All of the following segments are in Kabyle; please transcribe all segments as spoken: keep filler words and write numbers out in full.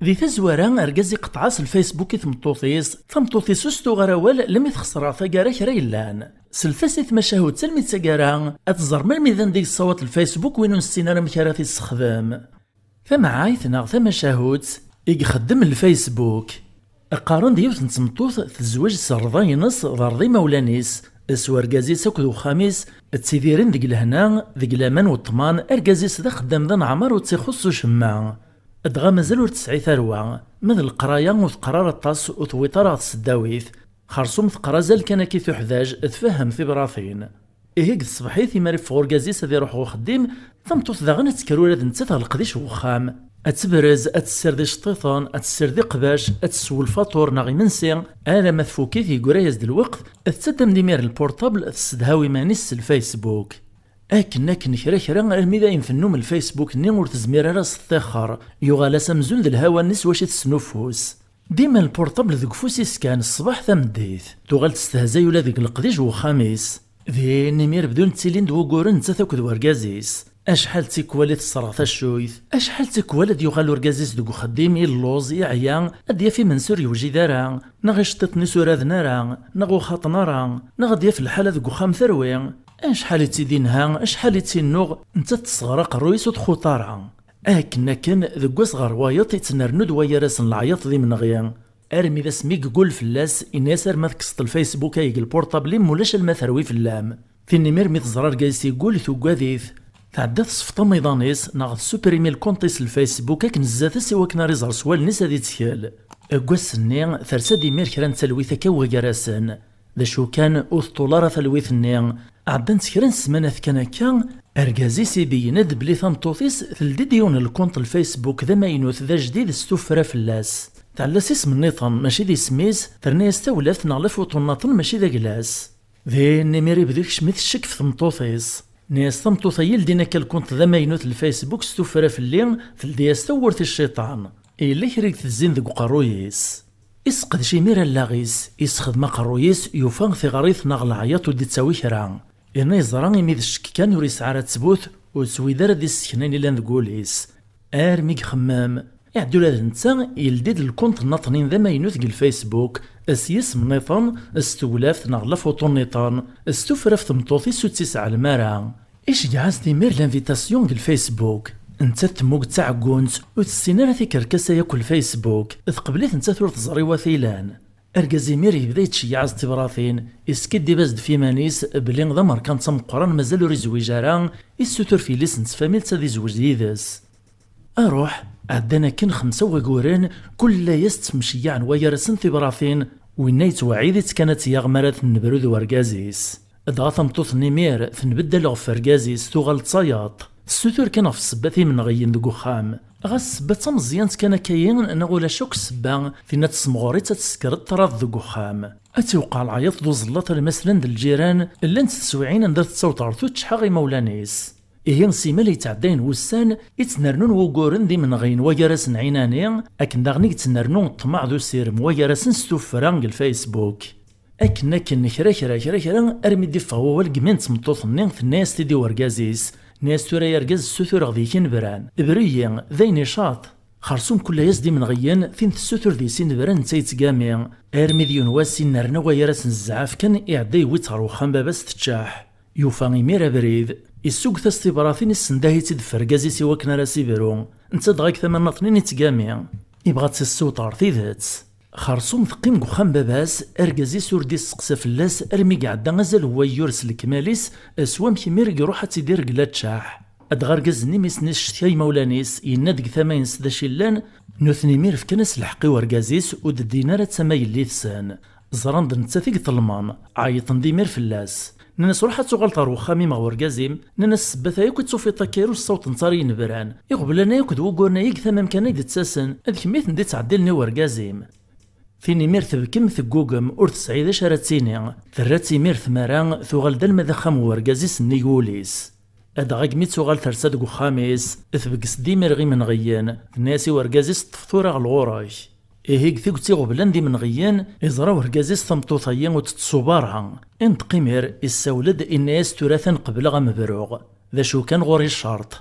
Di tazwara, argaz iqeṭṭeɛ-as lfaysbuk i tmeṭṭut-is, tameṭṭut-is ur s-tuɣ ara awal almi texṣer ɣer taggara kra yellan. Slet-as i tmacahut almi d taggara, ad teẓrem almi d anda i yessawaḍ lfaysbuk win ur nessin ara amek ara t-issexdem. Tamɛayt neɣ tamacahut i ixeddem lfaysbuk. Qqaren-d yiwet n tmeṭṭut tezweǧ s rrḍay-ines d rrḍa imawlan-is, s urgaz-is akked uxxam-is, ttidiren deg lehna, deg laman u ṭṭman, argaz-is d axeddam d aneɛmar ur tt-ixuṣṣ ucemma. Dɣa mazal ur tesɛi tarwa, ma d leqraya ur teqqar ara aṭas, ur tewwiḍ ara ɣer tseddawit. Xersum teqqar azal kan akka i tuḥdaǧ, tfehhem tibratin. Ihi deg tṣebḥit, imi ara iffeɣ urgaz-is ad iruḥ ɣer uxeddim, tameṭṭut daɣen ad tekker ula d nettat ɣer leqdic n wexxam. Ad tebrez, ad tessired iceṭṭiḍen, ad tessired iqbac, ad tessew lfaṭur neɣ imensi, alamma tfuk-it, yegra-yas-d lweqt, tettaddam-d imir lpurṭabl, tessedhaw iman-is s lfaysbuk. Akken, akken, kra, kra, armi d ayen tennum lfaysbuk-nni ur tezmir ara ad s-teṭṭixxer, yuɣal-as amzun d lhawa-nni s wacu i tesnuffus. Dima lpurṭabl deg ufus-is kan, ṣṣbeḥ tameddit. Tuɣal testehzay ula deg leqdic n wexxam-is. Din imir bdun ttilin-d wuguren nettat akked wergaz-is. Acḥal d tikwal i tesserɣ taccuyt, acḥal d tikwal ad yuɣal urgaz-is deg uxeddim illuẓ, iɛya, ad d-yaf imensi ur yewjid ara, neɣ iceṭṭiḍen-is ur aden ara, neɣ ur xaṭen ara, neɣ ad d-yaf lḥala deg uxxam terwi. Acḥal i tt-id-inha, acḥal i tt-innuɣ, nettat tesseɣr aqerruy-is ur txuṭ ara. Akken, akken, deg wass ɣer wayeḍ ittnernu-d waygar-asen leɛyaḍ d imenɣi. Armi d asmi yeggul fell-as, inna-yas: "Arma tekkseḍ lfaysbuk-a deg lpurṭabl-im, ulac alma terwi fell-am." Tin imir mi teẓra argaz-is yeggul, tuggad-it. Tɛedda tesfeḍ amiḍan-is, neɣ tessuprimi lkunt-is n lfaysbuk akken zdat-s, i wakken ara iẓer s wallen-is ad ittkel. Deg wass-nni, tersa-d imir kra n talwit akka waygar-asen. D acu kan, ur teṭṭul ara talwit-nni. Ɛeddant kra n ssmanat kan akka, argaz-is ibeyyen-d belli tameṭṭut-is teldi-d yiwen n lkunt n lfaysbuk d amaynut, d ajdid, s tuffra fell-as. Tɛella s isem nniḍen, mačči d isem-is, terna-yas tawlaft neɣ lafuṭu nniḍen, mačči d agla-s. Din imir ibda ikcem-it ccek f tmeṭṭut-is. Nna-yas tameṭṭut-a yeldin akka lkunt d amaynut n lfaysbuk s tuffra fell-i, teldi-yas tawwurt i cciṭan. Yella kra i tezzin deg uqerruy-is. Isseqdec imir allaɣ-is, isexdem aqerruy-is, yufa tiɣrit neɣ leɛyaḍ ur d-ittawi kra. Yerna yeẓra imi d ccek kan ur yesɛi ara ttbut, ur s-wid ara d isseknan yellan deg wul-is. Armi ixemmem, iɛedda ula d netta yeldi-d lkunt nniḍen d amaynut deg lfaysbuk, s yisem nniḍen, s tewlaft neɣ lafuṭu nniḍen, s tuffra f tmeṭṭut-is ur tt-isɛellem ara. Iceggeɛ-as-d imir l'invitation deg lfaysbuk. Nettat temmug d taɛeggunt, ur tessin ara tikerkas-a yakk n lfaysbuk. Tqebl-it nettat ur teẓri wa t-ilan. Argaz imir yebda yettceyyiɛ-as-d tibratin, iskiddib-as-d f iman-is belli d amerkanti ameqqran, mazal ur izwiǧ ara, issutur f yelli-s n tfamilt ad izweǧ yid-s. Aruḥ, ɛeddan akken xemsa waguren, kul layas ttmeceyyiɛen waygar-asen tibratin, winna yettweɛɛid-itt kan ad tt-yaɣ mi ara tennebru d wergaz-is. Dɣa tameṭṭut n imir tenbeddal ɣef wergaz-is, tuɣal d tayaḍt. Tessutur kan ɣef ssebba timenɣiyin deg uxxam. Ɣas ssebba d tameẓyant kan akkayi, neɣ ulac akk ssebba, tinna tessemɣur-itt ad tesker ṭṭrad deg uxxam. Ad tiwqeɛ leɛyaḍ d uẓellaṭ alma slan-d lǧiran, llant teswiɛin anda tettaweḍ ɣer tuččḥa imawlan-is. Ihi, simmal yettɛeddayen wussan, i ttnernun wuguren d imenɣiyen waygar-asen ɛinani, akken daɣen i yettnernu ṭṭmeɛ d usirem waygar-asen s tuffra deg lfaysbuk. Akken, akken, kra, kra, kra, kra, armi d-iffeɣ wawal deg imi n tmeṭṭut-nni, tenna-yas-t-id i wergaz-is, tenna-yas: "Tura ay argaz, ssutureɣ deg-k inebran, bru-yi, d ayen icaṭ." Xersum kul layas d imenɣiyen, tin tessutur deg-s inebran netta yettgami, armi d yiwen wass innerna waygar-asen zzɛaf kan, iɛedda yewwi-tt ɣer wexxam baba-s teččeḥ. Yufa imir abrid, issugget-as tibratin, issendah-itt-id f urgaz-is i wakken ara s-ibru. Netta dɣa deg tama nniḍen yettgami. Ibɣa ad tt-issiweḍ ɣer tidet. Xersum teqqim deg uxxam baba-s, argaz-is ur d-isteqsa fell-as armi iɛedda azal n wayyur s lekmal-is, s wamek imir i iruḥ ad tt-id-ireggel ad teččeḥ. Dɣa argaz-nni mi sen-iccetka imawlan-is, yenna-d deg tama-ines d acu yellan, nutni imir fkan-as lḥeqq i urgaz-is, ur d-ddin ara d tama yelli-tsen. Ẓran d nettat i iṭelmen, ɛeyṭen-d imir fell-as. Nnan-as: "Ruḥ ad tuɣaleḍ ɣer wexxam-im ɣer urgaz-im." Nnan-as: "Ssebbat-a yakk i tt-tufiḍ akka ur s-ssawḍent ara inebran. Iɣeblan-a yakk d wuguren-a i deg tama amkan ay d-ttasen, ad kemm i ten-d-ittɛeddilen i urgaz-im." Tin imir tebkem, teggugem, ur tesɛi d acu ara d-tini. Terra-tt imir tmara, tuɣal-d alma d axxam n urgaz-is nnig wul-is. Dɣa agmi tuɣal tersa deg uxxam-is, tbeggez-d imir ɣer imenɣiyen, tenna-yas i urgaz-is: "Ṭṭef tura ɣer ɣur-k." Ihi deg tiget iɣeblan d imenɣiyen, iẓra urgaz-is tameṭṭut-agi ur tettṣub ara. Inṭeq imir, issawel-d, inna-yas: "Tura atan qebleɣ ad m-bruɣ. D acu kan, ɣur-i ccerṭ."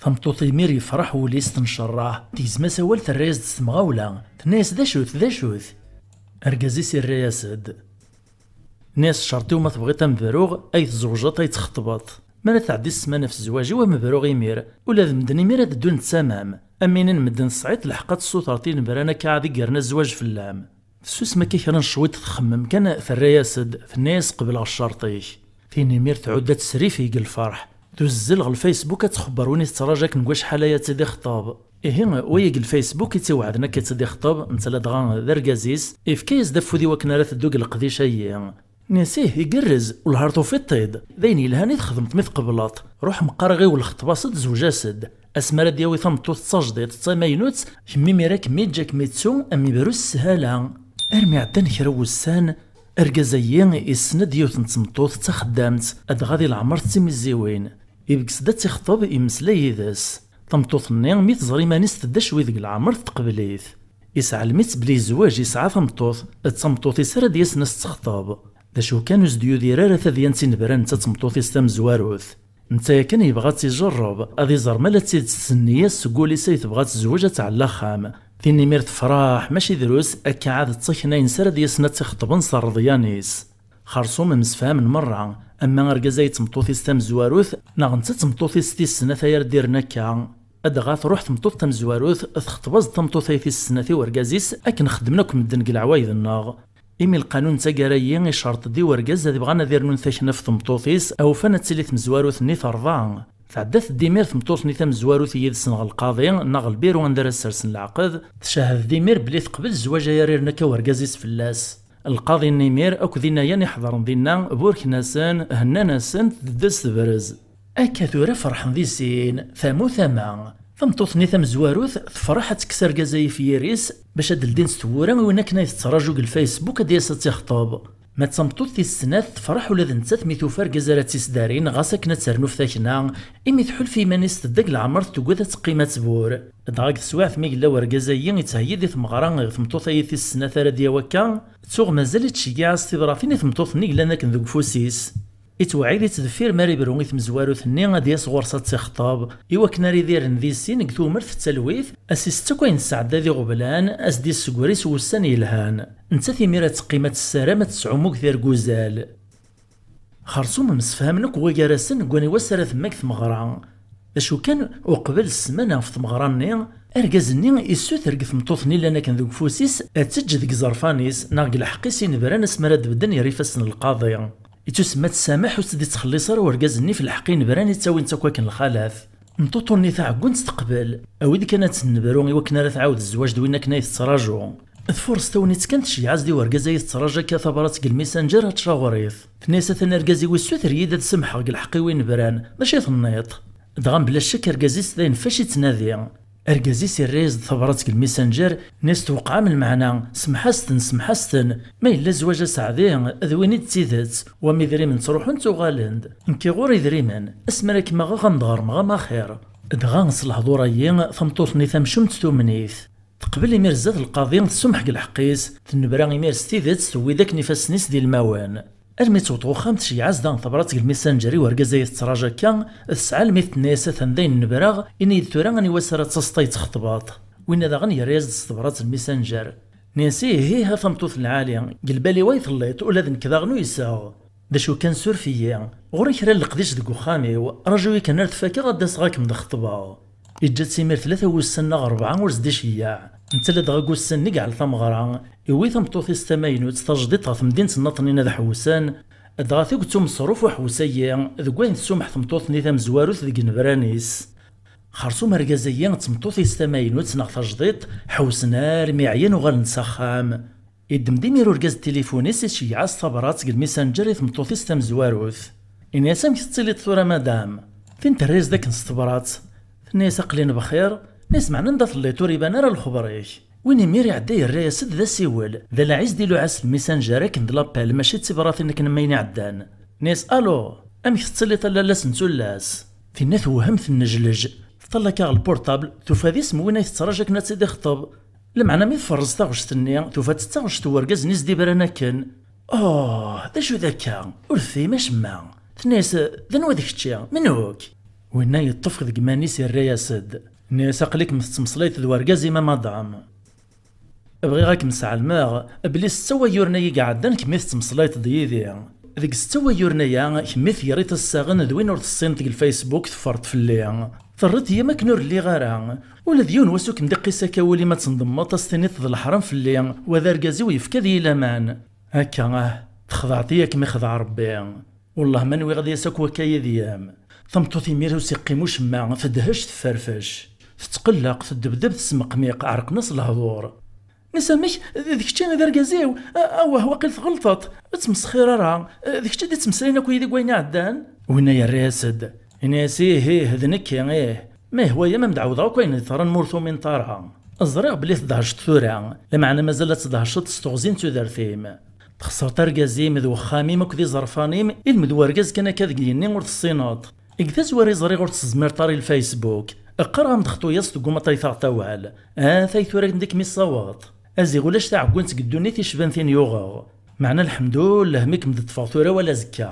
Tameṭṭut imir yefreḥ wul-is tencerreɛ, tegzem-as awal, terra-yas-d s temɣawla, tenna-yas: "D acu-t, d acu-t?" Argaz-is irra-yas-d, nni-as: "Ccerṭ-iw ma tebɣiḍ ad m-bruɣ, ay tzewǧeḍ, ay txeṭbeḍ. Mi ara tɛeddi ssmana ɣef zzwaǧ-iw, ad m-bruɣ imir. Ula d medden imir ad ddun d tamam. Am win n medden tesɛiḍ lḥeqq ad tessutereḍ i yinebran akka ad iggren azwaǧ fell-am." Tessusem akka kra n cwiṭ, txemmem kan, terra-yas-d, tenna-yas: "Qebleɣ ccerṭ-ik." Tin imir tɛudd ad tesrifeg lferḥ. Tuzzel ɣer Facebook ad txebber win i tettṛaǧu akken deg wacḥal aya ad tt-id-ixṭeb. Ihi, wagi deg Facebook i tt-iweɛden akka ad tt-id-ixṭeb, netta ladɣa d argaz-is, ifka-yas-d afud i wakken ara teddu deg leqdic-agi. Nni-as: "Ih, igerrez, wellah ar tufiḍ-t-id. D ayen yelhan i txedmeḍ mi tqebleḍ. Ruḥ meqqar ɣiwel xṭeb-as-d, zewǧ-as-d. Asmi ara d-yawi tameṭṭut d tajdiṭ, d tamaynut, kemm imir ad kem-yeǧǧ, ad kem-yettu, ad m-ibru s sshala." Armi ɛeddan kra n wussan, argaz-agi yessen-d yiwet n tmeṭṭut d taxeddamt, adɣa di leɛmer d timiziwin. Ibges-d ad tt-ixṭeb, yemmeslay yid-s. Tameṭṭut-nni, mi teẓra iman-is tedda cwi deg leɛmer, teqbel-it. Isɛellem-itt belli yezweǧ, yesɛa tameṭṭut, d tameṭṭut-is ara d-yasen ad s-tt-texṭeb. D acu kan, ur s-d-yudir ara tadyant i inebran netta d tmeṭṭut-is tamezwarut. Netta yakan yebɣa ad tt-ijerreb, ad iẓer ma la d tidet s nniya-s seg wul-is ay tebɣa ad tezweǧ, ad tɛell axxam. Tin imir tefreḥ, mačči drus, akka ɛad d takna-ines ara d-yasen ad tt-ixeṭben s rreḍyan-is. Xersum msefhamen merra, ama argaz-a d tmeṭṭut-is tamezwarut, neɣ netta d tmeṭṭut-is tis snat ay ara d-irren akka. Adɣa truḥ tmeṭṭut tamezwarut, texṭeb-as-d tameṭṭut ay tis snat i urgaz-is, akken xeddmen akk medden deg leɛwayed-nneɣ. Imi lqanun n taggara-yi icerṭ-d i urgaz ad ibɣan ad irnun takna ɣef tmeṭṭut-is, awfan ad tili tmezwarut-nni terḍa. Tɛedda-d imir tmeṭṭut-nni tamezwarut yid-sen ɣer lqaḍi neɣ lbiru anda ara ssersen leɛqed, tcehhed imir belli teqbel zzwaǧ ay ara irren akka urgaz-is fell-as. Lqaḍi-nni imir akked inayan iḥeḍren dinna, burken-asen, hennan-asen, tedda-s tebrez. Akka tura ferḥen di sin, tama u tama. Tameṭṭut-nni tamezwarut tefreḥ ad tekkes argaz-a yif yiri-s, bac ad d-ldin s tewwura i win akken ay tettṛaju deg lfaysbuk ad d-yas ad tt-ixṭeb. Ma d tameṭṭut tis snat tefreḥ ula d nettat mi tufa argaz ara tt-isdarin, ɣas akken ad ternu ɣef takna, imi tḥulfa iman-is tedda deg leɛmer, tuggad ad teqqim ad tbur. Dɣa deg teswiɛt mi yella urgaz-agi yettheyyi-d i tmeɣra ɣef tmeṭṭut-agi tis snat ara d-yawi akka, tuɣ mazal ittceggiɛ-as tibratin i tmeṭṭut-nni yellan akken deg ufus-is. Ittweɛɛid-itt deffir mi ara ibru i tmezwarut-nni ad d-yas ɣur-s ad tt-ixṭeb, i wakken ara idiren di sin deg tumert d talwit, ad s-isett akk ayen tesɛedda d iɣeblan, ad s-d-issegri s wussan yelhan. Nettat imir ad teqqim ad tessaram ad tesɛumu deg tirguzal. Xersum msefhamen akk wagar-asen deg waniwa s ara temmag tmeɣra. D acu kan, uqbel ssmana ɣef tmeɣra-nni, argaz-nni issuter deg tmeṭṭut-nni llan akken deg ufus-is ad teǧǧ deg iẓerfan-is neɣ deg lḥeqq-is inebran asmi ara d-bedden ger ifassen n lqaḍi. Ittusemma tessamaḥ, ur tt-id-ittxelliṣ ara urgaz-nni f lḥeqq inebran i ttawin-tt akk akken lxalat. Meṭṭuṭu-nni taɛeggunt teqbel. Awi-d kan ad tt-nebru i wakken ara tɛawed zzwaǧ d win akken ay tettṛaju. Tfurṣ tagnit kan tceyyeɛ-as-d i urgaz ay tettṛaju akka tabrat deg lmisanǧer ad tcaɣer-it. Tenna-yas: "Atan argaz-iw issuter-iyi-d ad samḥeɣ deg lḥeqq-iw inebran. D acu i tenniḍ?" Dɣa mebla ccek argaz-is d ayen fac ittnadi. Argaz-is irra-yas-d tabrat deg lmisanǧer, nni-as: "Tewqɛem lmeɛna, semḥ-asen, semḥ-asen. Ma yella zzwaǧ aseɛdi, d win i d tidet, wamma idrimen ttruḥun ttuɣalen-d. Nekki ɣur-i idrimen, asmi ara kem-aɣeɣ ad m-d-ɣermeɣ amaxir." Dɣa s lehdur-agi, tameṭṭut-nni tamcumt tumen-it. Teqbel imir zdat lqaḍi, tessumḥ deg lḥeqq-is, tennebra imir s tidet, tewwi-d akken ifassen-is d ilmawen. Armi tewweḍ ɣer uxxam, tceyyeɛ-as daɣen tabrat deg lmisanǧer i urgaz ay tettṛaju akka, tesɛa almi tenna-yas: "Atan dayen nebreɣ, ini-yi-d tura aniwa ass ara d-taseḍ ad yi-txeṭbeḍ." Winna daɣen yerra-yas-d s tebrat n lmisanǧer. Nni-as: "Ih, ih, a tameṭṭut n lɛali, deg lbal-iw ay telliḍ, ula d nekk daɣen uyseɣ. D acu kan, suref-iyi, ɣur-i kra n leqdic deg uxxam-iw, raǧu-yi kan ar t-fakeɣ ad d-aseɣ ad kem-d-xeṭbeɣ." Yeǧǧa-tt imir tlata wussan neɣ rebɛa ur s-d-iceyyeɛ. Netta ladɣa deg wussan-nni yeɛl tameɣra, iwwi tameṭṭut-is tamaynut tajdiṭ ɣer temdint n Naṭnin ad ḥewsen, dɣa tuget umeṣruf uḥewwes-agi deg wayen tessumeḥ tmeṭṭut-nni tamezwarut deg inebran-is. Xersum argaz-agi d tmeṭṭut-is tamaynut neɣ tajdiṭ ḥewsen armi ɛyan uɣalen-d s axxam. Yeddem-d imir urgaz tilifun-is, iceyyeɛ-as tabrat deg lmisanǧer i tmeṭṭut-is tamezwarut. Ini-as: "Amek tettiliḍ tura, madam?" Tin terra-yas-d akken s tebrat. Tenna-yas: "Aql-in bxir." Tenna-yas: "Meɛna anda telliḍ ur iban ara lexber-ik?" Win imir iɛedda yerra-yas-d d asiwel, d alaɛi s d-iluɛa s lmisanǧer akken d lapel, mačči d tibratin akken am wayen iɛeddan. Tenna-yas: "Alo, amek tettiliḍ a lalla-s n tullas?" Tinna tewhem, tennejlej, teṭṭal akka ɣer lpurṭabl, tufa d isem win ay tettṛaju akken ad tt-id-ixeṭṭeb. Lameɛna mi tferreẓ taɣect-nni, tufa-tt d taɣect n wergaz-nni s-d-ibran akken. "Oh, d acu d akka? Ur tefhim acemma." Tenna-yas: "D anwa d kečči? Menhu-k?" Winna yeṭṭef deg iman-is, irra-yas-d, nni-as: "Aql-ikem tettmeslayeḍ d wergaz-im a madam. Bɣiɣ ad kem-sɛelmeɣ belli setta wayyuren-agi iɛeddan kemm i tettmeslayeḍ-d yid-i. Deg setta wayyuren-aya kemm i tegriḍ assaɣen d win ur tessineḍ deg lfaysbuk, teffreḍ fell-i. Terriḍ-iyi am akken ur lliɣ ara. Ula d yiwen wass ur kem-d-iqqis akka wul-im ad tendemmeḍ, ad s-tiniḍ d leḥram fell-i, wa d argaz-iw yefka deg-i laman. Akka ah, texdeɛḍ-iyi akken i xdeɛ Rebbi. Wellah ma nwiɣ ad yas akk wakka yid-i." Tameṭṭut imir ur s-iqqim ucemma, tedhec, tefferfec, tettqelleq, teddebdeb, tesmeqmiq, ɛerqen-as lehdur. "Nni-as amek? D kečči i d argaz-iw? A-, awah, waqil tɣelṭeḍ. Ur ttmesxir ara. D kečč i d-ittmeslayen akk yid-i deg wayen iɛeddan?" Winna yerra-yas-d, ini-as: "Ih, ih, d nekki, ih. Ma yehwa-yam ad m-d-ɛawdeɣ akk ayen yeḍran ma ur tumineḍ ara. Ẓriɣ belli tedheceḍ tura, lameɛna mazal ad tedheceḍ s teɣzi n tudert-im. Txesreḍ argaz-im d wexxam-im akked iẓerfan-im, ilmend wergaz kan akka deg yigenni ur tessineḍ. Deg tazwara i ẓriɣ ur tezmireḍ ara i lfaysbuk. Qqareɣ-am-d xṭu-yas, teggumaḍ ad yi-taɣeḍ awal. Atay tura i kem-issaweḍ. Aziɣ ulac taɛeggunt deg ddunit icban tin yuɣeɣ. Meɛna lḥemdullah mi kem-d-ṭṭfeɣ tura wala azekka.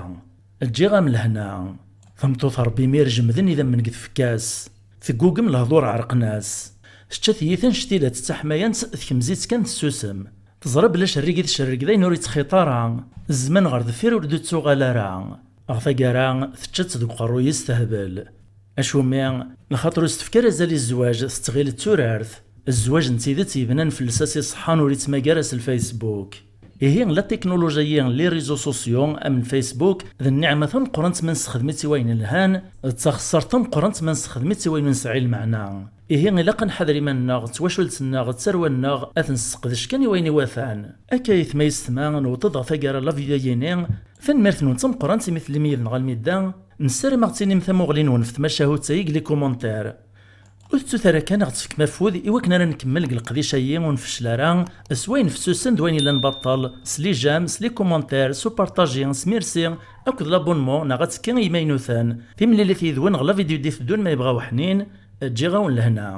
Ǧǧiɣ-am lehna." Tameṭṭut Rebbi imir jemden idammen deg tfekka-s. Teggugem, lehdur ɛerqen-as. Tečča tiyita n cctilat d taḥmayant, tkemz-itt kan, tessusem. Teẓra belli acerrig i tcerreg d ayen ur yettxiṭ ara. Zzman ɣer deffir ur d-ittuɣal ara. Ɣer taggara, tečča-tt deg uqerruy-is, tehbel. Acumi? Lxaṭer ur s-tefki ara azal i zzwaǧ, tettɣil d turart. Zzwaǧ n tidet yebnan fell-as iṣeḥḥan ur yettmagar s lfaysbuk. Ihi la teknuluji-yi, les réseaux sociaux, am lfaysbuk, d nniɛma tameqqrant ma nessexdem-itt i wayen lhan, d taxessart tameqqrant ma nessexdem-itt i wayen ur nesɛi lmeɛna. Ihi ilaq ad nḥader iman-nneɣ d twacult-nneɣ d tarwa-nneɣ, ad t-nesseqdec kan i wayen iwatan. Akka aytma yessetma, newweḍ-d ɣer taggara n la vidéo-yini. Tanemmirt-nwen d tameqqrant imi tellim yid-neɣ almi d da. Nessaram ad ɣ-tinim tamuɣli-nwen f tmacahut-agi deg les commentaires. Ur tettut ara kan ad ɣ-tefkem afud i wakken ara nkemmel deg leqdic-agi ur nfeccel ara, s wayen fessusen d wayen yellan baṭṭel, s les j'aime, s les commentaires, s upartaji, s merci, akked l'abonnement neɣ attekki i yimaynuten. Timlilit yid-wen ɣer la vidéo d-iteddun ma yebɣa uḥnin, ǧǧiɣ-awen lehna.